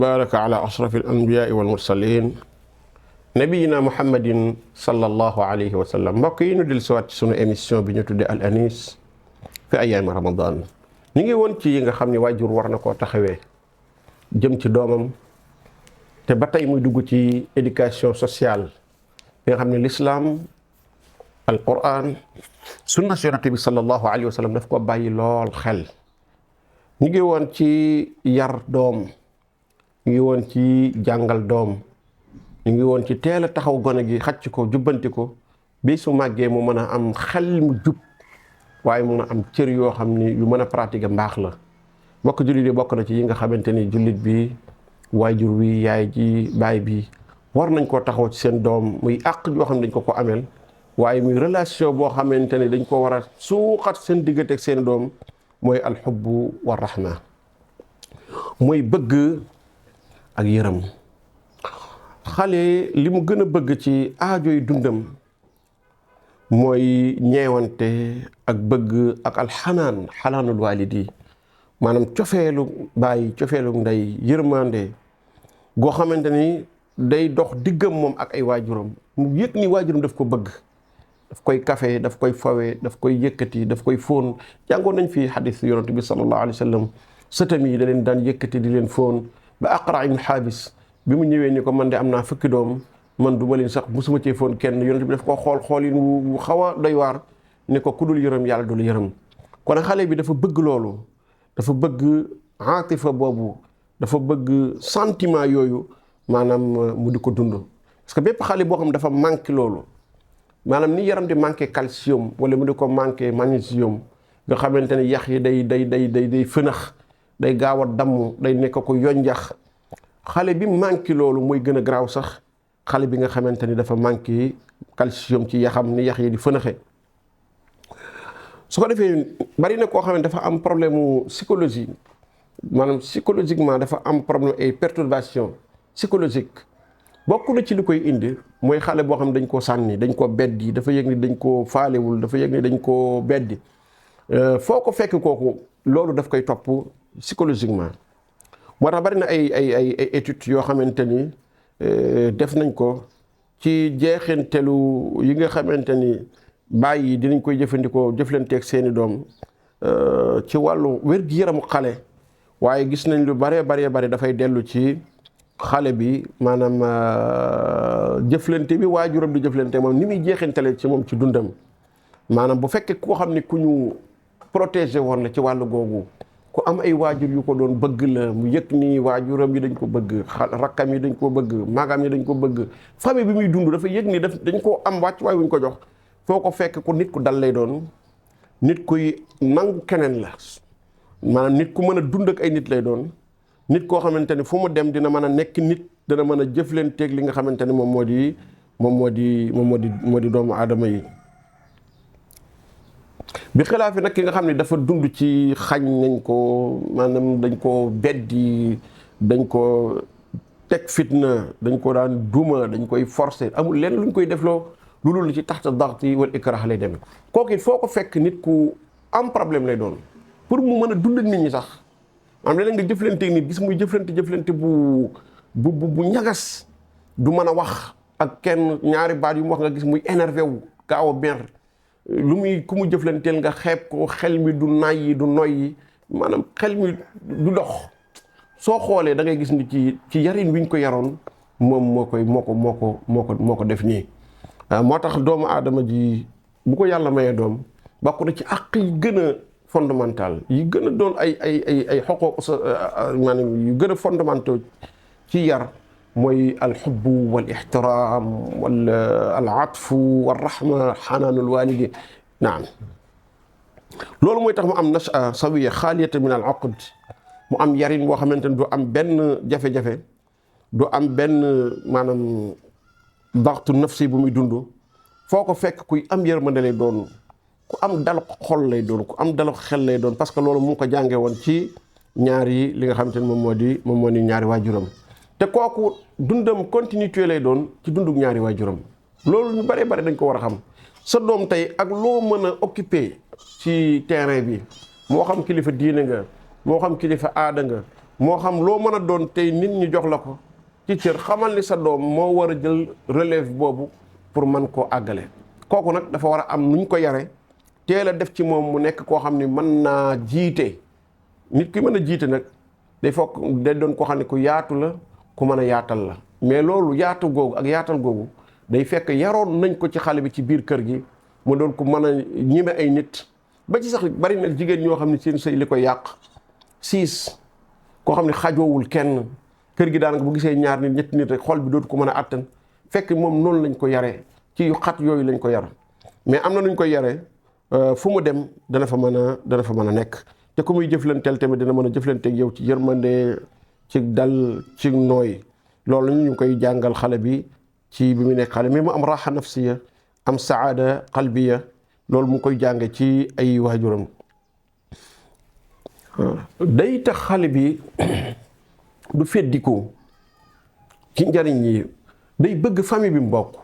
baraka ala ashrafil anbiyaai wal mursalin nabiyina muhammadin sallallahu alayhi wa sallam. mbokk yi ñu del siwaat ci sunu émission bi ñu tudde al anis fi ayaami ramadan. ñu ngi woon ci yi nga xam ne waajur war na koo taxawee jëm ci doomam, te ba tey muy dugg ci éducation sociale bi nga xam ne l'islam, al quran, sunna yonent bi sallallahu alayhi wa sallam daf ko bàyyi lool xel. ñu ngi woon ci yar doom, ñu ngi woon ci jàngal doom, ñu ngi woon ci teel a taxaw gone gi, xacc ko, jubbanti ko bi su màggee mu mën a am xel mu jub, waaye mun a am cër yoo xam ni yu mën a pratiquer mbaax la. bokk jullit yi bokk na ci yi nga xamante ni jullit bi, waajur wi, yaay ji, baay bi war nañ koo taxaw ci seen doom, muy àq yoo xam ne dañ ko ameel, waaye muy relation boo xamante ni dañ ko war a suuxat seen diggante ak seen doom, mooy alxubbu wa rahma, mooy bëgg ak yërëm. xale li mu gën a bëgg ci aajoy dundam mooy ñeewante ak bëgg ak alxanaan, xanaanul waalidi, maanaam cofeelu baay, cofeelu ndey, yërmande goo xamante ni day dox diggam moom ak ay waajuram. mu yëg ni waajuram daf ko bëgg, daf koy kafe, daf koy fawe, daf koy yëkkati, daf koy fóon. jàngoon nañ fi xadis yonent bi sallallahu alayhi wa sallam, sëtam yi da leen daan yëkkati di leen fóon. ba Aqra ibn Xaabis bi mu ñëwee ni ko man de am naa fukki doom, man du ma leen sax musuma cee fóon kenn. yonent bi daf ko xoolin wu xaw a doy waar, ni ko ku dul yërëm yàlla du la yërëm. kon xale bi dafa bëgg loolu, dafa bëgg atifa boobu, dafa bëgg sentiment yooyu, maanaam mu di ko dund. parce que bépp xale boo xam dafa manqué loolu, maanaam ni yaram di manqué calcium wala mu di ko manqué magnésium, nga xamante ne yax yi day fënax, day gaaw a damm, day nekk ko yonjax. xale bi manqué loolu mooy gën a garaaw sax xale bi nga xamante ni dafa manqué calcium ci yaxam, ni yax yi di fënaxe. su ko defee bari na koo xam ne dafa am problème mu psychologie, maanaam psychologiquement dafa am problème ay perturbation psychologique. bokk na ci li koy indi mooy xale boo xam ne dañ koo sànni, dañ koo beddi, dafa yëg ni dañ koo faalewul, dafa yëg ni dañ koo beddi. foo ko fekk kooku loolu daf koy topp psychologiquement. moo tax bari na ay études yoo xamante ni def nañ ko ci jeexintelu yi nga xamante ni baay yi dinañ koy jëfandikoo jëflanteeg seeni doom ci wàllu wér-gi-yaramu xale. waaye gis nañ lu bare dafay dellu ci xale bi, maanaam jëflante bi waajuram di jëflante moom ni muy jeexintale ci moom ci dundam. maanaam bu fekkee koo xam ne ku ñu protégé woon la ci wàllu googu, ku am ay waajur yu ko doon bëgg la, mu yëg ni waajuram yi dañ ko bëgg, rakkam yi dañ ko bëgg, magam yi dañ ko bëgg, famille bi muy dund dafa yëg ni dañ koo am wàcc waay wuñ ko jox. foo ko fekk ku nit ku dal lay doon, nit kuy nangu keneen la, maanaam nit ku mën a dund ak ay nit lay doon, nit koo xamante ni fu mu dem dina mën a nekk nit, dana mën a jëflanteeg li nga xamante ni moom moo di doomu aadama yi. bi xilaafi nag ki nga xam ne dafa dund ci xañ nañ ko, maanaam dañ ko beddi, dañ ko teg fitna, dañ ko daan duma, dañ koy forcer, amul lenn luñ koy defloo lu dul ci taxta daxti wal ikrah lay demee. kooku it foo ko fekk nit ku am problème lay doon pour mu mën a dund ak nit ñi sax. am leneen nga jëflante nit, gis muy jëflante bu ñagas, du mën a wax ak kenn, ñaari baat yu mu wax nga gis muy énervé wu, gaaw a mer. lu muy ku mu jëflanteel nga xeeb ko, xel mi du nay du noyyi, maanaam xel mi du dox. soo xoolee da ngay gis ni ci yarin wi ñu ko yaroon moom moo ko def nii. moo tax doomu aadama ji bu ko yàlla mayee doom, bokk na ci àq yi gën a fondamental, yi gën a doon ay xoqoo maanaam yu gën a fondamental ci yar, mooy alxubbu wal ixtiraam wal al atfu wal rahma, xanaanul waalidi. naam, loolu mooy tax mu am nasha sawiya xaaliyata min al uqd, mu am yarin boo xamante ne du am benn jafe-jafe, du am benn maanaam daxtu nafsi bu muy dund. foo ko fekk kuy am yërmande lay doon, ku am dalu xol lay doon, ku am dalu xel lay doon, parce que loolu mu ngi ko jàngee woon ci ñaari li nga xamante ne moom moo di ñaari waajuram. te kooku dundam continuité lay doon ci dundug ñaari waajuram. loolu ñu bare dañ ko war a xam. sa doom tey ak loo mën a occupé ci terrain bi, moo xam kilifa diine nga, moo xam kilifa aada nga, moo xam loo mën a doon tey nit ñi jox la ko ci cër, xamal ni sa doom moo war a jël relève boobu pour mën koo àggale. kooku nag dafa war a am nuñ ko yare teel a def ci moom mu nekk koo xam ni mën naa jiite. nit ki mën a jiite nag day fokk day doon koo xam ne ku yaatu la, ku mën a yaatal la. mais loolu yaatu googu ak yaatal googu day fekk yaroon nañ ko ci xale bi ci biir kër gi mu doon ku mën a ñime ay nit. ba ci sax bari na jigéen ñoo xam ne seen sëy li ko yàq koo xam ne xajoowul kenn, kër gi daanaka bu gisee ñaar nit ñetti nit rek xol bi dootu ko mën a àttan, fekk moom noonu lañ ko yaree ci yu xat yooyu lañ ko yar. mais am na nuñ ko yaree fu mu dem dana fa mën a nekk, te ku muy jëflanteel tamit dina mën a jëflanteeg yow ci yërmande, ci dal, ci nooy. loolu ñu ngi koy jàngal xale bi ci bi mu nekk xale, mais mu am raxa nafsiya, am saada qalbiya, loolu mu ngi koy jànge ci ay waajuram. day tax xale bi du feddiku ci njariñ yi, day bëgg famille bi mu bokk.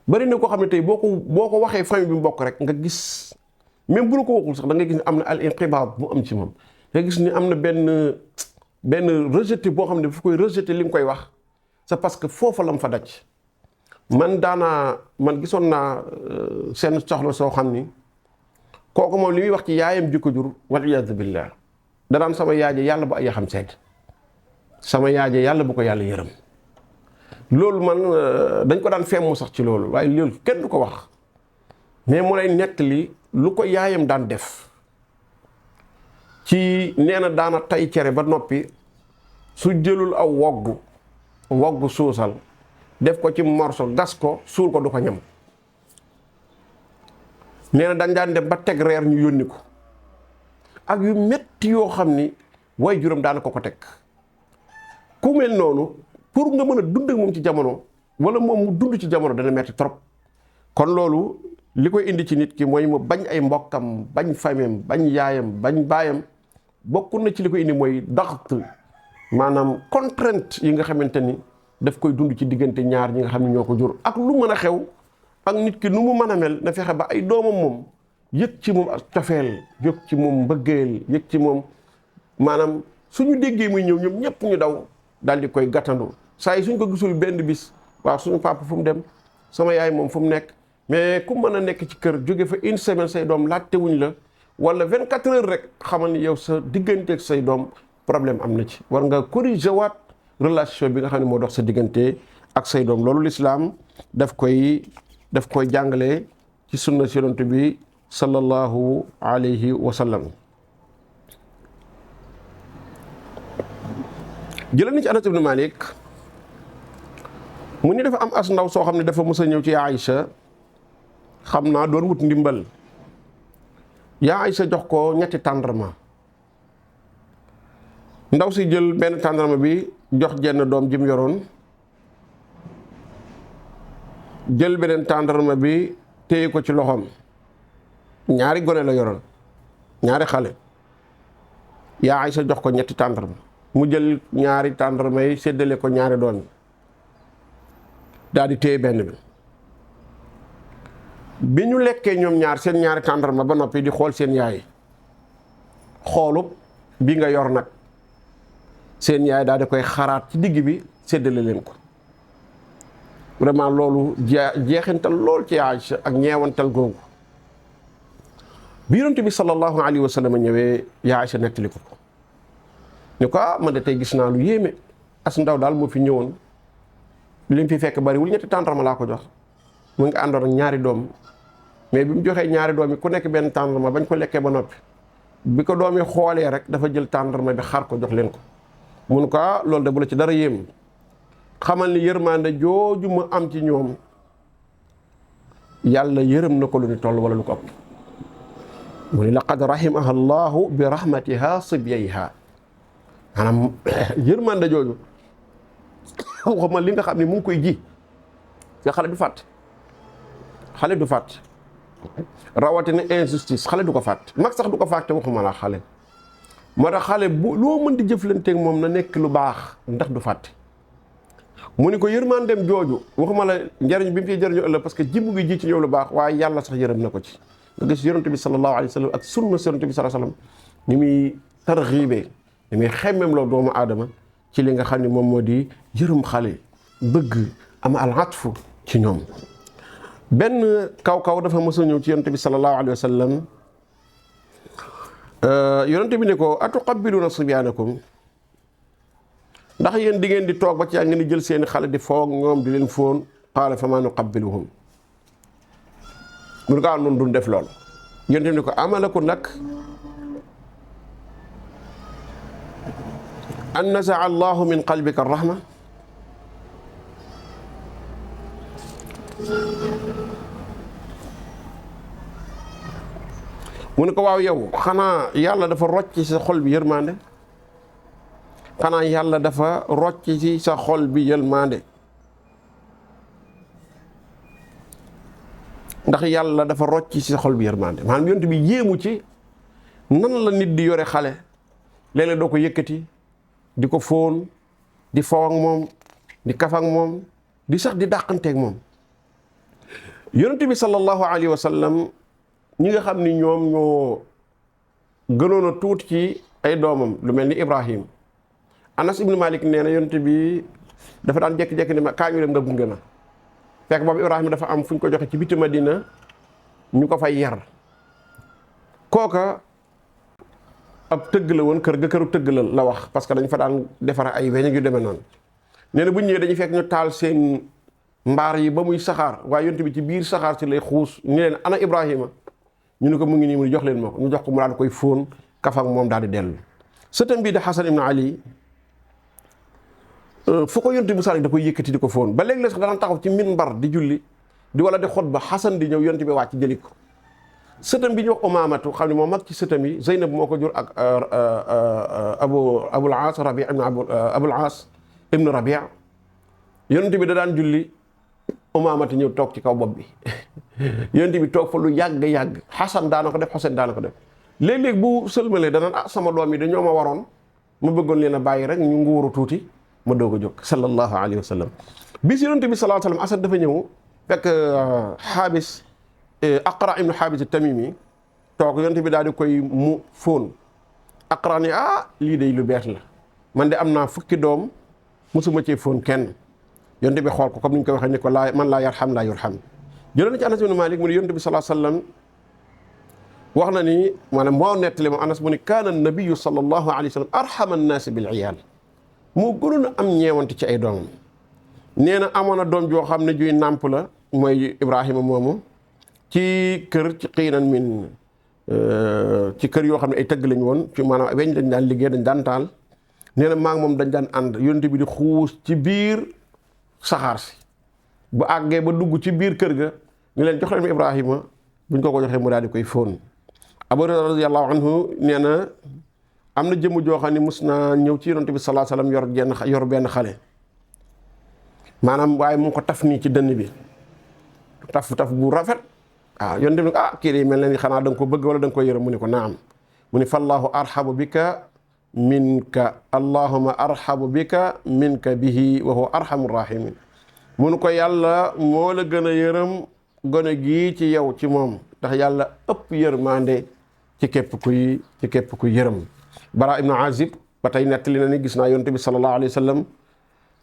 bari na koo xam ne tey boo ko waxee famille bi mu bokk rek nga gis, même bu la ko waxul sax da nga gis ne am na al inqibaad bu am ci moom. nga gis ni am na benn rejeté boo xam ne dafa koy rejeté li nga koy wax, c'est parce que foofa la mu fa daj. man gisoon naa seen soxla soo xam ni kooku moom li muy wax ci yaayam ji ko jur wal iyaadu billah danaan sama yaaje yàlla bu ay yaxam sedd, sama yaaje yàlla bu ko yàlla yërëm. loolu man dañ ko daan femmu sax ci loolu, waaye loolu kenn du ko wax. mais mu lay nettali lu ko yaayam daan def ci nee na daana tay cere ba noppi su jëlul aw woggu suusal def ko ci morso gas ko suul ko du ko ñam. nee na dañ daan dem ba teg reer ñu yónni ko ak yu metti yoo xam ni way juróom daana ko teg. ku mel noonu pour nga mën a dund ak moom ci jamono wala moom mu dund ci jamono dana metti trop. kon loolu li koy indi ci nit ki mooy mu bañ ay mbokkam, bañ famem, bañ yaayam, bañ baayam. bokk na ci li koy indi mooy daxt, maanaam contrainte yi nga xamante ni daf koy dund ci diggante ñaar ñi nga xam ne ñoo ko jur. ak lu mën a xew ak nit ki nu mu mën a mel na fexe ba ay doomam moom yëg ci moom ak cofeel, yëg ci moom mbëggeel, yëg ci moom maanaam suñu déggee muy ñëw ñoom ñëpp ñu daw daal di koy gàttandu. saa yi suñ ko gisul benn bis, waaw suñu papa fu mu dem, sama yaay moom fu mu nekk. mais ku mën a nekk ci kër jóge fa une semaine say doom laajte wuñ la, wala 24 heures rek xamal ni yow sa digganteeg say doom problème am na ci. war nga corriger waat relation bi nga xam ne moo dox sa diggante ak say doom. loolu lislaam daf koy jàngale ci sunna si yonent bi sallallahu alayhi wa sallam. jëlee na ci Anas ibn Malik mu ni dafa am as ndaw soo xam ne dafa mës a ñëw ci Aïcha, xam naa doon wut ndimbal. yaa Aïcha jox ko ñetti tàndarma. ndaw si jël benn tàndarma bi jox jenn doom jim yoroon, jël beneen tàndarma bi téye ko ci loxoom. ñaari gone la yoroon, ñaari xale. yaa Aïcha jox ko ñetti tàndarma, mu jël ñaari tàndarma yi séddale ko ñaari doom yi daal di téye benn bi ñu lekkee ñoom ñaar seen ñaari tàndarma ba noppi di xool seen yaay, xoolub bi nga yor nag seen yaay daal di koy xaraat ci digg bi séddale leen ko. vraiment loolu jeexintal lool ci Aïcha ak ñeewantal googu. bi Yonent bi sallallahu alayhi wa sallam ñëwee, yaa Aïcha nettali ko ni ko man de tey gis naa lu yéeme. as ndaw daal moo fi ñëwoon, li mu fi fekk bariwul, ñetti tàndarma laa ko jox, mu ngi àndoon ak ñaari doom. mais bi mu joxee ñaari doom yi ku nekk benn tàndarma bañ ko lekkee ba noppi, bi ko doom yi xoolee rek dafa jël tàndarma bi xar ko jox leen ko. mun ko loolu de bu la ci dara yéem, xamal ni yërmande jooju mu am ci ñoom yàlla yërëm na ko lu ni toll wala lu ko ëpp. mu ni laqad rahimaha allahu bi rahmatiha sibyayha. maanaam yërmande jooju waxuma li nga xam ne mu ngi koy ji nga xale du fàtt, xale du fàtt, rawatina injustice xale du ko fàtt, mag sax du ko fàtte, waxuma la xale. moo tax xale bu loo mën di jëflanteeg moom na nekk lu baax ndax du fàtte. mu ni ko yërmandeem jooju waxuma la njariñ bi mu fiy jëriñu ëllëg, parce que jibbu gi ji ci ñëw lu baax, waaye yàlla sax yërëm na ko ci. nga gis yonent bi sallallahu alayhi wa sallam ak sunna yonent bi sallallahu alayhi wa sallam ni muy tarxiibee damay xemmem loo doomu aadama ci li nga xam ne moom moo di yërëm xale bëgg am al atfu ci ñoom. benn kaw dafa mës a ñëw ci yonent bi sallallahu alayhi wa sallam yonent bi ne ko atuqabbiluna sibyaanakum, ndax yéen di ngeen di toog ba ci yaa ngeen di jël seeni xale di foog ñoom di leen fóon. qaala fa maa nuqabbiluhum, mu ne ko noonu duñ def loolu. yonent bi ne ko amalakum nag an nazaa allahu min qalbika rahma, mu ne ko waaw yow xanaa yàlla dafa rocc ci sa xol bi yërmande, xanaa yàlla dafa rocc ci sa xol bi yërmande, ndax yàlla dafa rocc ci sa xol bi yërmande. maanaam yonent bi yéemu ci nan la nit di yore xale léeg-léeg doo ko yëkkati di ko fóon di faw ak moom di kaf ak moom di sax di dàqanteeg moom. yonent bi sallallahu alayhi wa sallam ñi nga xam ni ñoom ñoo gënoon a tuuti ci ay doomam lu mel ni Ibrahim. Anas ibn Malik nee na yonent bi dafa daan jékki-jékki ni ma kaa ñu dem nga gunge ma. fekk boobu Ibrahima dafa am fu ñu ko joxe ci biti Madina ñu ko fay yar. kooka ab tëgg la woon kër ga këru tëgg la wax parce que dañ fa daan defar ay weñ yu demee noonu. nee na bu ñu ñëwee dañuy fekk ñu taal seen mbaar yi ba muy saxaar waaye yonent bi ci biir saxaar si lay xuus ñu leen ana Ibrahima ñu ne ko mu ngi nii mu jox leen ma ko ñu jox ko mu daal koy fóon kaf ak moom daal di dellu. sëtam bii de Xasan ibn Ali fu ko yonent bi da koy yëkkati di ko fóon ba léegi la sax dana taxaw ci minbar di julli di wala di xutba Xasan di ñëw yonent bi wàcc jëli ko. sëtam bi ñu wax Umaamatu xam ne moo mag ci sëtam yi Zeynab moo ko jur ak Abul Aas Rabi ibn Abul Aas ibn Rabi yonent bi da daan julli Umaamatu ñëw toog ci kaw bopp bi yonent bi toog fa lu yàgg Xasan daana ko def Xuseen daana ko def léeg-léeg bu sëlmalee danaan sama doom yi dañoo ma waroon ma bëggoon leen a bàyyi rek ñu nguuru tuuti ma doog a jóg sallallahu alayhi wa sallam. bis yonent bi sallallahu alayhi wa sallam Asad dafa ñëw fekk Xaabis Aqra ibnu Xaabis Tamimi toog yonent bi daal di koy mu fóon. Aqra ni lii de lu bees la man de am naa fukki doom mosuma cee fóon kenn. yonent bi xool ko comme ni ñu ko waxee ni ko man laa yarham laa yurham. jëloon na ci Anas ibn Malik mu ne yonent bi sallallahu alayhi wa sallam wax na ni maanaam moo nettali moom Anas mu ne kaana nabiyu sallallahu alayhi wa sallam arhama annaasi bil iyaal moo gënoon a am ñeewante ci ay doomam. nee na amoon na doom joo xam ne juy nàmp la mooy Ibrahima moomu ci kër ci xiinan min ci kër yoo xam ne ay tëgg lañ woon ci maanaam weñ dañ daan liggéey dañ daan taal. nee na maa ngi moom dañ daan ànd yonent bi di xuus ci biir saxaar si bu àggee ba dugg ci biir kër ga ñu leen jox leen Ibrahima buñ ko joxee mu daal di koy fóon. Abu Hurayra radiyallahu anhu nee na am na jëmm joo xam ne mus naa ñëw ci yonent bi sallallahu alayhi wasallam yor benn xale maanaam waaye mu ngi ko taf nii ci dënn bi taf bu rafet. waaw yonent bi kii de mel na ni xanaa da nga ko bëgg wala da nga ko yërëm mu ne ko naam mu ne fallaahu arhamu bika minka allahumma arhamu bika minka bihi wa huwa arhamur rahimin mu ne ko yàlla moo la gën a yërëm gone gii ci yow ci moom ndax yàlla ëpp yërmande ci képp kuy yërëm. Bara ibnu Azib ba tey nettali na ni gis naa yonent bi sallallahu alayhi wa sallam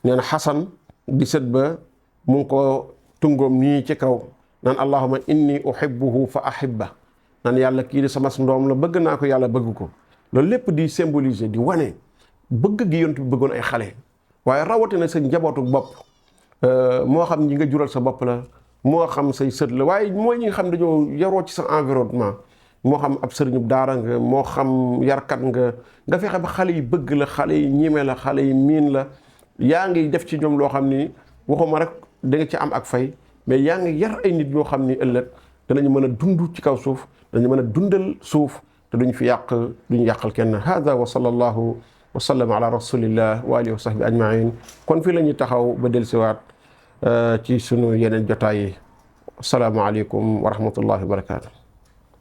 nee na Xasan di sët ba mu ngi ko tungoom nii ci kaw naan allahumma inni uhibbuhu fa ahibba naan yàlla kii di sama ndoom la bëgg naa ko yàlla bëgg ko. loolu lépp di symboliser di wane bëgg gi yonent bi bëggoon ay xale waaye rawatina sa njabootu bopp moo xam ñi nga jural sa bopp la moo xam say sët la waaye mooy ñi nga xam dañoo yaroo ci sa environnement moo xam ab sëriñu daara nga moo xam yarkat nga fexe ba xale yi bëgg la xale yi ñime la xale yi miin la yaa ngi def ci ñoom loo xam ni waxuma rek da nga ci am ak fay mais yaa ngi yar ay nit yoo xam ni ëllëg danañu mën a dund ci kaw suuf danañu mën a dundal suuf te duñ fi yàq duñ yàqal kenn. hada wa sallallahu wa sallam ala rasulillah wa alihi wa sahbi ajmain kon fii la ñuy taxaw ba dellusiwaat ci sunu yeneen jotaay yi. asalaamaaleykum wa rahmatullahi wa barakaatu.